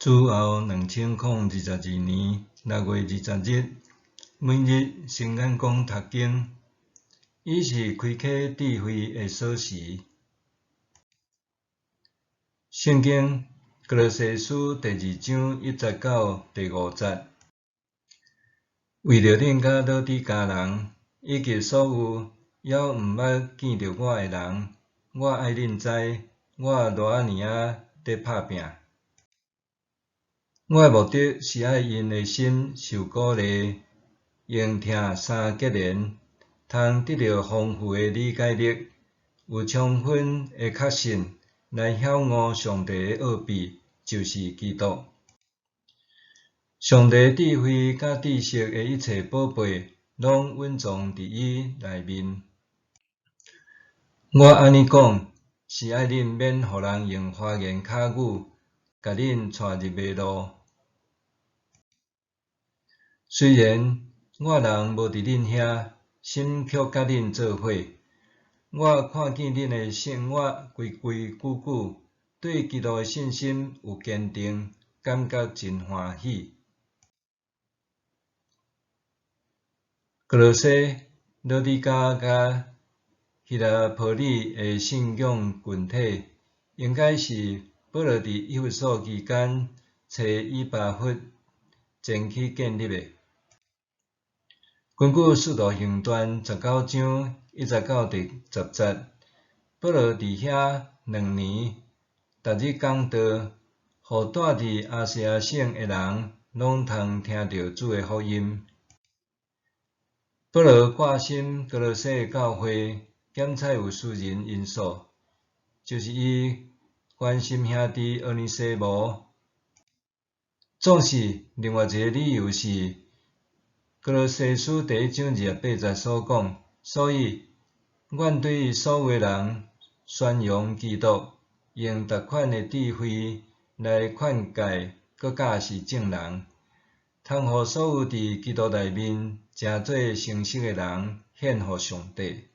主後2022年6月20日，每日先眼光讀經，伊是開啟智慧的鎖匙。聖經歌羅西書第二章一節到第五節，為著恁佮老底嘉人，以及所有猶毋捌見著我的人，我愛恁知，我偌仔爾仔佇拍拚。我的目的是愛𪜶的心受鼓勵，用疼相結連，通得著豐富的理解力，有充分的確信，來曉悟上帝的奧秘，就是基督。上帝智慧佮知識的一切寶貝，攏蘊藏佇伊內面。我按呢講，是愛恁免予人用花言巧語，共恁帶入迷路。雖然我人無佇恁遐，心卻佮恁做伙。我看見恁的生活規規矩矩，對基督的信心有堅定，感覺真歡喜。歌羅西、老底嘉佮希拉波里的信仰群體，應該是保羅佇以弗所期間揣以巴弗前去建立的。根據《使徒行傳》19章1節到第十節，保羅佇遐2年，逐日講道，予住佇亞細亞省的人攏通聽著主的福音。保羅掛心歌羅西的教會，檢採有私人因素，就是伊關心兄弟俄尼西摩。總是另外一个理由是，歌羅西書第一章28節所講，所以願對所有人宣揚基督，用逐款的智慧來勸誡閣教示眾人，通予所有佇基督內面成做成熟的人獻予上帝。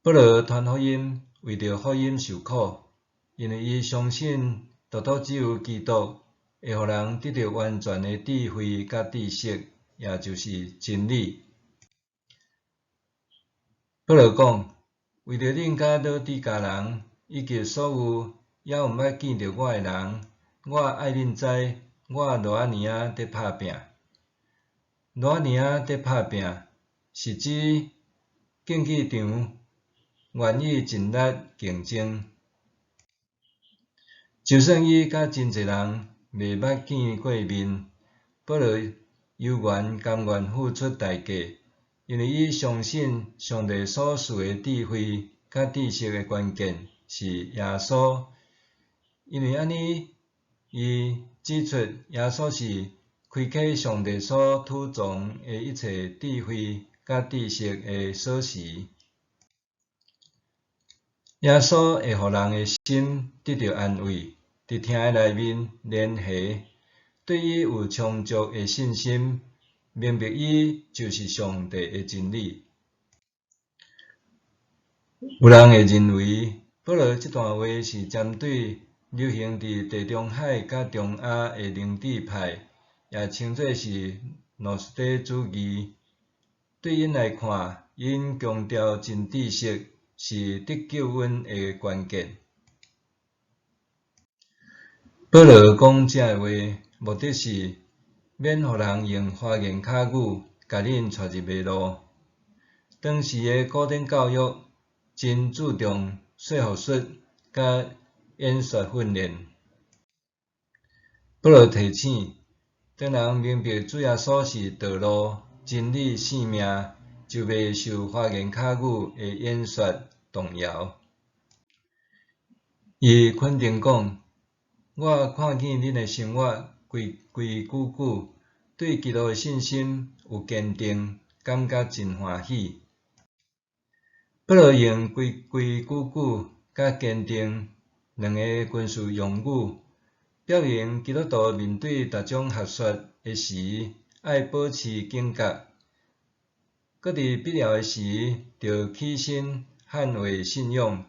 保羅傳福音，為著福音受苦，因為伊相信獨獨只有基督會予人得著完全的智慧佮知識，也就是真理。保羅講，為著恁佮老底嘉人，以及所有猶毋捌見著我的人，我愛恁知，我偌仔爾仔佇拍拚。偌仔爾仔佇拍拚，是指競技場願意盡力競爭。就算伊佮真濟人未捌見過面，保羅猶原甘願付出代價，因為伊相信上帝所賜的智慧佮知識的關鍵是耶穌。因為按呢，伊指出耶穌是開啟上帝所儲藏的一切智慧佮知識的鎖匙。耶穌會予人的心得著安慰，佇疼的內面連繫，對伊有充足的信心，明白伊就是上帝的真理。有人會認為，保羅這段話是針對流行佇地中海佮中亞的靈智派，也稱做是諾斯底主義。對𪜶來看，𪜶強調真知識是得救恩的關鍵。保羅講這个話，目的是免予人用花言巧語共恁帶入迷路。當時的古典教育真注重說服術佮演說訓練。保羅提醒，當人明白主耶穌是道路、真理、生命，就袂受花言巧語的演說動搖。伊肯定講，我看見恁的生活規規矩矩，對基督的信心有堅定，感覺真歡喜。保羅用規規矩矩佮堅定兩個軍事用語，表明基督徒面對逐種學說的時，愛保持警覺，閣佇必要的時，著起身捍衛信仰。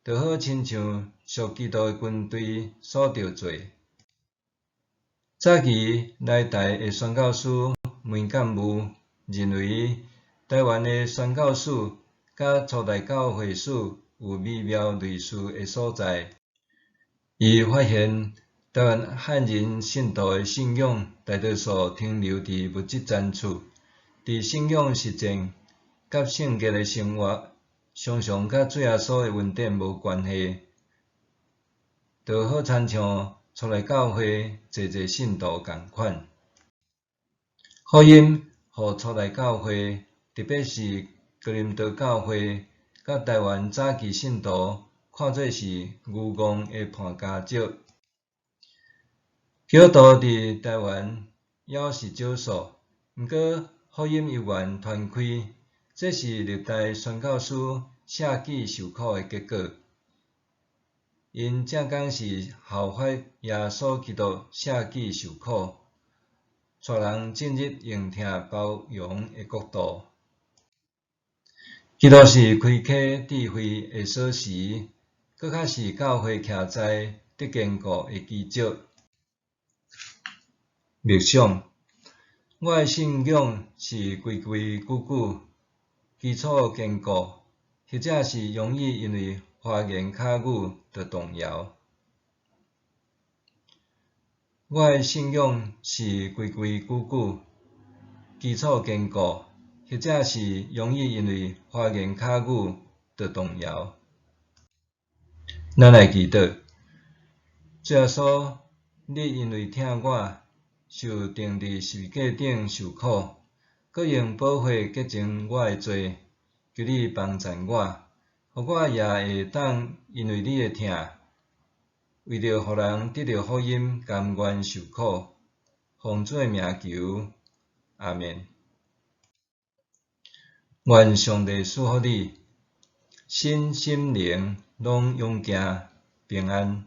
就好親像屬基督的軍隊所著做。早期來台的宣教師梅鑑武認為，台灣的宣教史佮初代教會史有微妙類似的所在。伊發現台灣漢人信徒的信仰大多數停留佇物質層次，佇信仰實踐佮聖潔的生活，常常佮主耶穌的恩典無關係，就好親像初代教會濟濟信徒仝款。福音予初代教會，特別是哥林多教會，佮台灣早期信徒看做是愚戇的絆跤石。基督徒佇台灣猶是少數，毋過福音猶原傳開，這是歷代宣教師捨己受苦的結果。𪜶正剛是效法耶穌基督捨己受苦，帶人進入用疼包容的國度。基督是開啟智慧的鎖匙，閣較是教會徛在得堅固的基石。默想，我的信仰是規規矩矩，基礎堅固，抑或是容易因為花言巧語就動搖。我的信仰是規規矩矩，基礎堅固，抑或是容易因為花言巧語就動搖。咱來祈禱，主耶穌，你因為疼我，受釘佇十字架頂受苦，閣用寶血潔淨我的罪，求你幫贊我，予我也會當因為你的疼，為著予人得著福音，甘願受苦。奉主的名求，阿們。願上帝賜福你，身心靈攏勇健平安。